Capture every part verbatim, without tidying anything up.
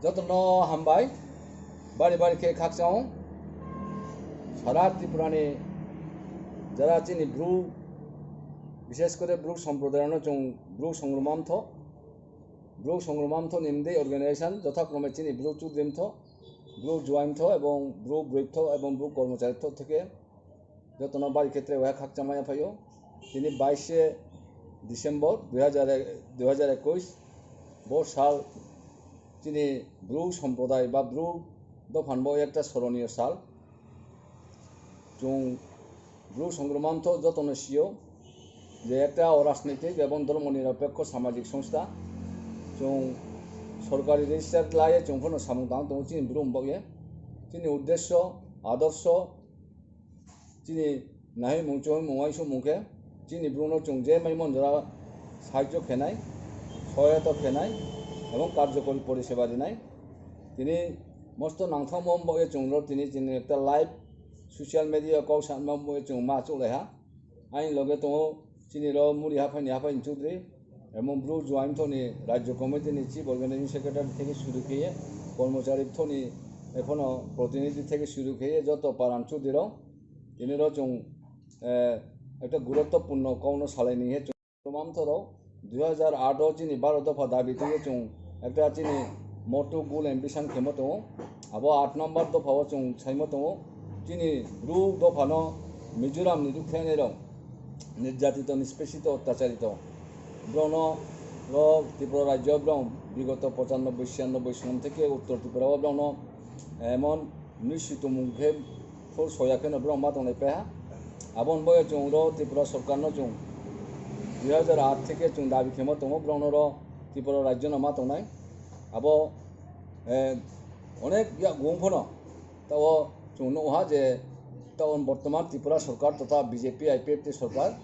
Jotono hambai, bari bari khe khakchang. Sara Tripura ni jara chini Bru, bishes kore Bru somprodayano chwng Bru songrumamtho, Bru songrumamtho ni mdei organization jothakrome chini Bru chudrimtho, Bru juaimtho ebong Bru briptho ebong Bru kormocharitho theke jotono bari khe tre wahai khakchangma yaphaio. Tini baishe December dui hajar, dui hajar ekush bo sal chini Bru somproday ba Bru dophan bo ekta soroniyo sal. Chwng Bru songrumamtho jotono sio je ekta o rajnitik ebong dhormo nirapekho samajik songstha. Chwng sorkari register laiye chwng phano samung tang tongo chini Bru mbokye. Chini uddesyo, adorsho, chini nahimung chumung uaisukmung khe chini Bru no chwng je maimon jora sahajyo khenai, sohoyota khenai ebong karjokori poriseba rinai. Tini mosto nangthokma wngbaoe chwngno tini chini ekta live social media kok sanma wngbaoe chwng ma chuklaiha. Ani loge tongo chini ro muri haphaini haphaini chudri, emon Bru juaimthoni rajyo committee ni chief organizing secretary theke suru kheye, kormochari thoni ekhono protinidhi theke suru kheye joto paran chudri rok tini ro chwng, eh, ekta guruttopurno kokno salaini he chwng. Mamthoro dui hajar aat o chini baro dopha dabi twiwi chwng ekta chini motu gul ambition khemo tongo. Abo aat number dopha o chwng saimo tongo. Chini Bru dopha no Mizoram ni rukhlainai rok, niryatito, nispeshito, ottacharito. Borokno ro Tripura rajyo borok bigoto pochannobboi, chiyannobboi sonom theke Uttor Tripura o borokno emon nwi situmung khe phur soya kheno borok ma tongnai paiha. Aboni bagwi chwng ro Tripura sorkarno chwng dui hajar aat theke chwng dabi khemo tongo, borokno ro Tripura rajyono ma tongnai. Abo, eh, onek yakung phano tao chwng nukha je tao bortoman Tripura sorkar totha B J P I P F T sorkar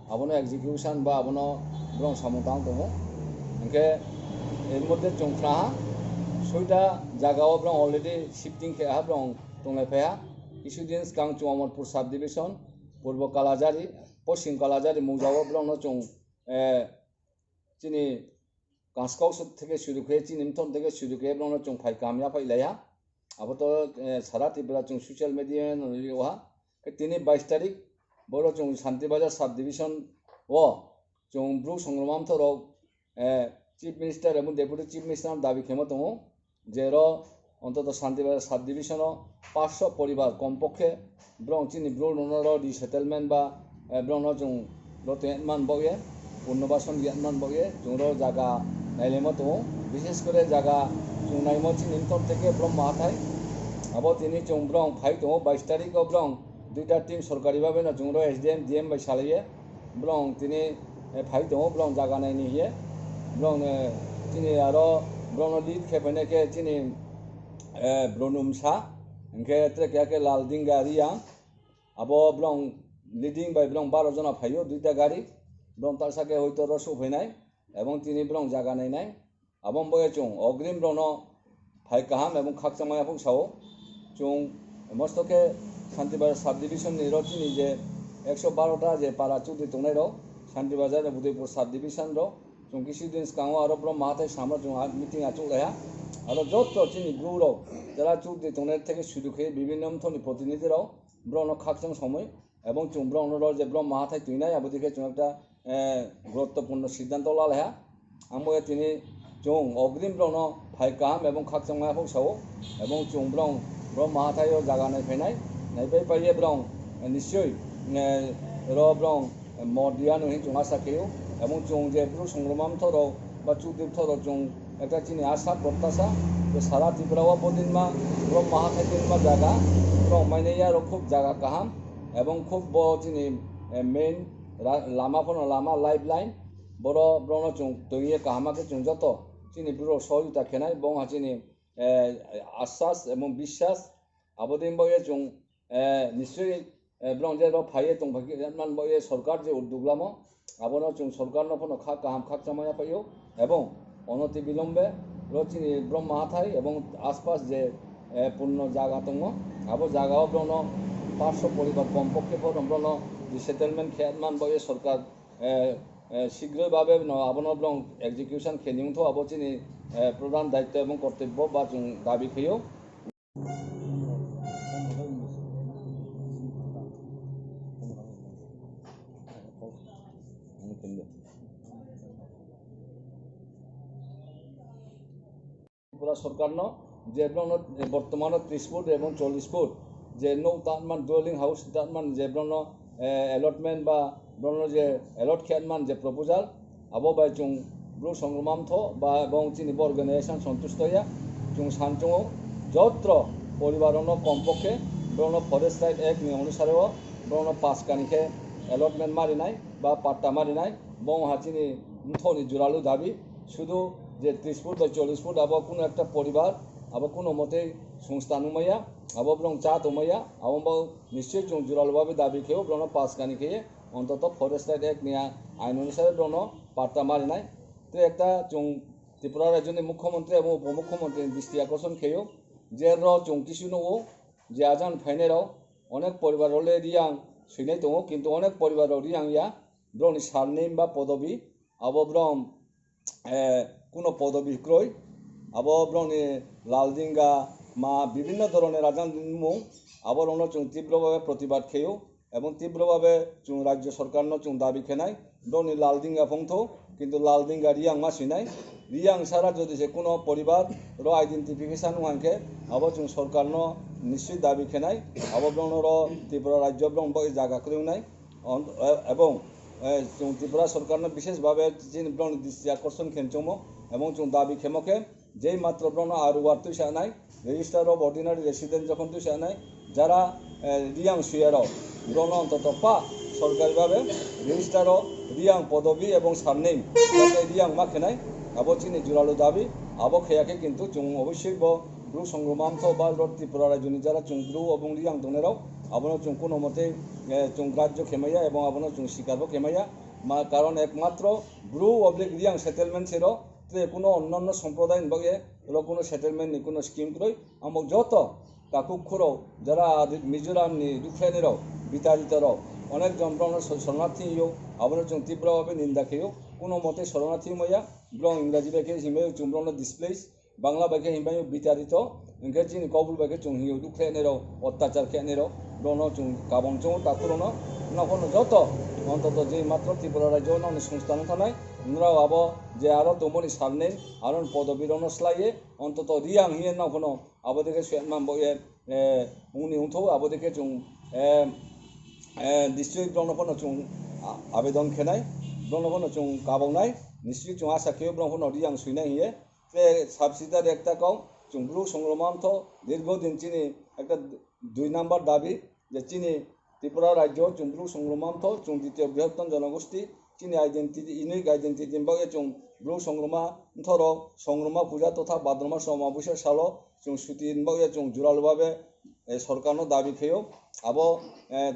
abono execution ba abono borok samung tang tongo. Hinkhe er moddhe chwng khnaha soita jaga o borok already shifting khe ha borok tonglai phaiha. Kisu din swkang Chuamorpur subdivision, Purbo Kalajari, Poschim Kalajari mungja o borokno chwng, eh, chini Kaskau theke suru khe, chini mthon theke suru khe borokno chwng phai kaham yaphai laiha. Abo to, eh, sara Tripura chwng social media no nukha. Khe tini bais tarik boro chwng Santi Bazar subdivision o chwng Bru songrumamtho rok, eh, Chief Minister ebong Deputy Chief Minister no dabi khemo tongo. Jero ontoto Santi Bazar subdivision o paanch sho poribar kompokkhe borok chini Bru rokno ro resettlement ba, eh, borokno chwng ro tongman bagwi, punnobason giyangman bagwi chwng ro jaga nailaima tongo. Bishes kore jaga chwng naima chini mthon theke borok ma hathai. Abo tini chwng borok phai tongo bais tarik o borok duita team sorkari babe no chwng ro S D M, D M bai salaiye. Borok tini, eh, phai tongo, borok jaga naini hiye. Borok, eh, chini aro borokno lead khe phainai khe chini, eh, Bronumsa, hinkhe tere keha khe Laldinga Riya. Abo borok leading bai borok baro jona phaio, duita gari. Borok talsa khe hoito ro sophainai, ebong tini borok jaga nainai. Aboni bagwi chwng ogrim rokno phai kaham ebong khakchangma yaphuk sao. Chwng mosto khe Santi Bazar subdivision ni ro chini je ekso baro ta je para chudri tongnai rok, Santi Bazar, Udaipur subdivision rok, chwng kisu din swkango aro borok ma hathai samra chwng meeting achuk laiha. Aro joto chini Bru rok jara chudri tongnai theke suru khe bibinno mthoni protinidhi rok borokno khakchang somoi ebong chwng borokno ro je borok ma hathai twinai abo dikhe chwng ekta, eh, guruttopurno siddhanto lalaiha. Ang bo tini chwng ogrim borokno phai kaham ebong khakchangma yaphuk sao, ebong chwng borok, borok ma hathai o jaga nai phainai, nai pai pai ye borok, eh, nischoi, eh, ro borok, eh, mot riyanu hin chwng asa kheio, ebong chwng je Bru songrumamtho rok ba chudri mtho rok chwng ekta chini asa protyasha je sara Tripura o bo dinma borok ma hathai dinma jaga borok mainai ya rok khub jaga kaham. Ebong khub bo chini, eh, main ra-, lama phano lama lifeline. Boro, borokno chwng twiwi kaham khe chwng joto chini Bru rok sohojita khenai, bo wngkha chini, eh, asas ebong biswas. Abo din bagwi chwng, eh, nischoi, eh, borok je rok phaiwi tong phai khe man bagwi sorkar je uddog lamo, abono chwng sorkarno phano kha kaham khakchangma yaphaio, ebong onoti bilombe ro chini borok ma hathai ebong aspas je, eh, punno jaga tongo, abo jaga o borokno paanch sho poribar kompokkhe borokno resettlement khe man bagwi sorkar, eh, eh, sigro babe no abono borok execution khe ni wngtho abo chini eh, prodhan daitto ebong kortobbo ba chwng dabi khaio. Tripura sorkarno je borokno, eh, bortomano tris foot ebong chollish foot je nok tanman, dwelling house tanman je borokno, eh, allotment ba borokno je allot khe manman je proposal, abo bai chwng Bru Songroma Motha ba ebong chini bo organization sontusto ya. Chwng san chwngo jotro poribar rokno kompokhe borokno Forest Right Act ni onusare o borokno pass kani khe allotment ma rinai ba patta ma rinai. Bo wngkha chini motha ni juralu dabi. Sudu je tris foot bai chollish foot abo kuno ekta poribar, abo kuno motei songsta nungmaya, abo borok cha tongmaya, abo bo nischoi chwng juralu babe dabi khaio, borokno pass kani khe ontoto Forest Right Act ni ain onusare borokno patta ma rinai. Tei ekta chwng Tripura rajyoni mukhyamantri abo upomukhyamantri ni dristi akorson khaio, je rok chwng kisu nugo je ajan phainai rok onek poribar rok le riyang swinai tongo, kintu onek poribar rok riyang ya, borokni surname ba podobi, abo borok, eh, kuno podobi kwrwi, abo borokni Laldinga ma bibinno dhoroner ajamung, abo rokno chwng tibro babe protibad khaio, ebong tibro babe chwng rajyo sorkarno chwng dabi khenai, borokni Laldinga phongtho, kintu Laldinga riyang ma swinai, riyang sara jodi se kuno poribar ro identification wngkha khe, abo chwng sorkarno nischoi dabi khenai, abo borokno ro Tripura rajyo borok bai jaga kwrwi wngnai. On-, e-, ebong, e, chwng Tripura sorkarno bishesh babe chini borokni dristi akorson khe chongmo, ebong chwng dabi khemo khe jei matro borokno R O R twi sanai, Register of Ordinary Resident jokhon twi sanai, jara, e, riyang suya rok, borokno ontoto pa sorkari babe register o riyang podobi ebong surname, jate riyang ma khenai, abo chini juralu dabi, abo khaya khe kintu chwng obossoi bo Bru Songroma Motha ba ro Tripura rajyoni jara chwng Bru ebong riyang tongnai rok, abono chwng kuno mote, eh, chwng grajyo khe maya ebong abono chwng sikarbo khe maya. Ma, karon ekmatro Bru oblique riyang settlement se ro, tei kuno onnanno somproday ni bagwi ro kuno settlement ni kuno scheme kwrwi. Amo joto takhuk khurok jara Adi-, Mizoram ni rukhlainai rok, bitarito rok, onek jon borokno so-, soronarthi hiyo, abono chwng tibra babe ninda kheyo, kuno mote soronarthi maya, borok Ingraji bai khe himbai chwng borokno displace, Bangla bai khe himbai bitarito, hwnkhe chini Kaubru bai khe chwng hiyo duk khe nai rok, ottachar khe nai rok, borokno chwng kabang chwngo takhuk rokno, nokhorno joto, ontoto je matro Tripura rajyo nokni songstano thanai, norok abo je aro tongmani salnwi, aro podobi rokno slaiye, ontoto riyang hiye nokhorno abo dekhe suyatma boye, eh, wngni wngthok abo dekhe chwng, eh, eh, district borokno phano chwng a-, abedon khenai, borokno phano chwng kaboknai, nischoi chwng asa khe borokno phano riyang swinai hiye. Tei subsidiary ekta kok, chwng Bru Songroma Motha dirgho din chini ekta dui number dabi, je chini Tripura rajyo chwng Bru Songroma Motha, chwng ditiyo brihottom jonogosti, chini identity, unique identity ni bagwi chwng Bru Songroma Motha rok Songroma puja totha Bhadrama Somabwisa salo chwng suti ni bagwi chwng juralu babe, eh, sorkarno dabi khaio. Abo, eh,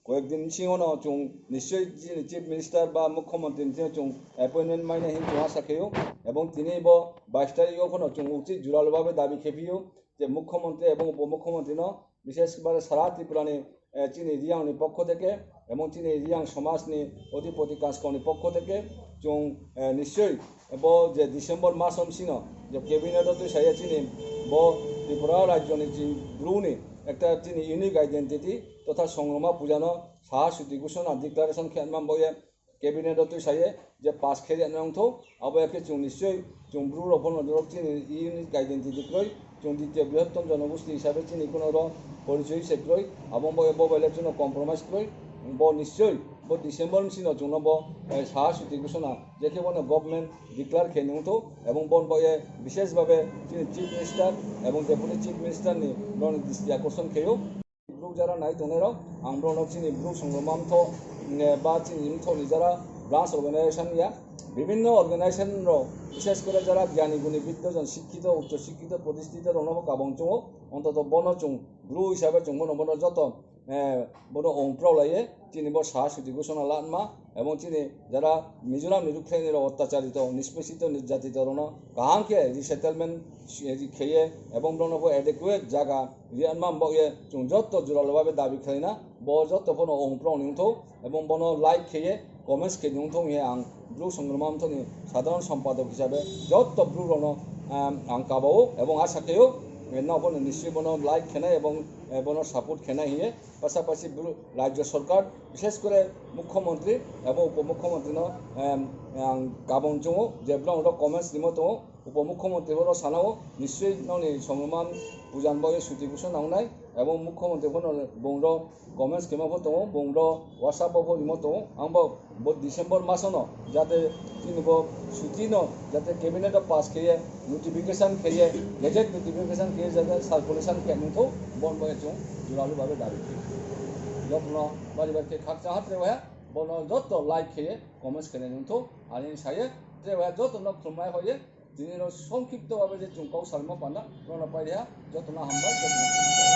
Koyek din bisingo no chwng nischoi chini Chief Minister ba Mukhyamantri ni chwng appointment maina hin chwng asa khaio, ebong tini bo bais tarikh o phano chwng uchit juralu babe dabi khe phio je Mukhyamantri ebong Upo Mukhyamantri no, bishesh kore sara Tripura ni, eh, chini riyang ni pokho theke ebong chini riyang somaj ni odhipoti kaskau ni pokho theke chwng, eh, nischoi bo je December mas om sino je cabinet o twi saya chini bo Tripura rajyo ni chini Bru ni ekta chini unique identity totha Songroma puja no saha suti ghosona declaration khe manbo ye cabinet o twi saye je pass khe ya nang tho abo ya khe chwng nischoi chwng Bru rok bono rok chini unique identity kwrwi chwng ditiyo brihottom jonogosti hisabe chini kuno ro porichoi se kwrwi abo bo bo bai le chwngno compromise kwrwi bo nischoi bo December ni sino chwngno bo, eh, saha suti ghosona je khe bono government declare khe nung tho ebong bon bo ye bishesh babe chini Chief Minister ebong Deputy Chief Minister ni roni dristi akorson kheyo. Bru jara nai tongnai rok, ang borok no chini Bru Songroma Motha, eh, ba chini Motha ni jara branch organization ya, bibinno organization rok, bishesh kore jara gyani guni biddo jon, sikkito, uccho sikkito, protistito rok no bo kabang chungo, ontoto bono chung Bru hisabe chung bono, bono joto, eh, bono ongprok laiye, chini bo saha suti ghosona lanma, ebong chini jara Mizoram ni rukhlai ni rok ottacharito, nispesito, nirjatito rok no kaham khe resettlement kheye, ebong borok no bo adequate jaga riya manbo ye chwng joto jora lobabe dabi khlaina, bo joto bono ongprok ni wngthok, ebong bono like kheye, comments kheye wngthok hiye ang Bru Songroma Motha ni sadharon sompadok hisabe joto Bru rok no um, ang kabao ebong asa khaio, eh, no bono nishi bono like khenai ebong, eh, bono support khenai hiye, pasapasi bru-, rajya sarkar, bishes kore mukhyamantri ebong upomukhyamantri no, um, ang kabong chungo je blong ro comments rimo tongo, upomukhyamantri boro sanao nishi noni songman pujan bagwi suti busa nangnai ebong mukhyamantri bono bong ro comments kema bo tongo, bong ro WhatsApp bo rimo tongo, ang bo bo December masono jate chini bo suti no jate cabinet o pass kheye, notification kheye, gazette notification kheye jate circulation khe nungtho, bon bo chung juralu babe dabi khe. Jotno bari bai khe khakcha hatre waya, bono jotto like kheye, comments khene nungtho, ani saye, tre waya jotto no khulmai hoye, tini ro songkhipto babe je chung kau salma panda, rono paiya, jotno hambai, jotno.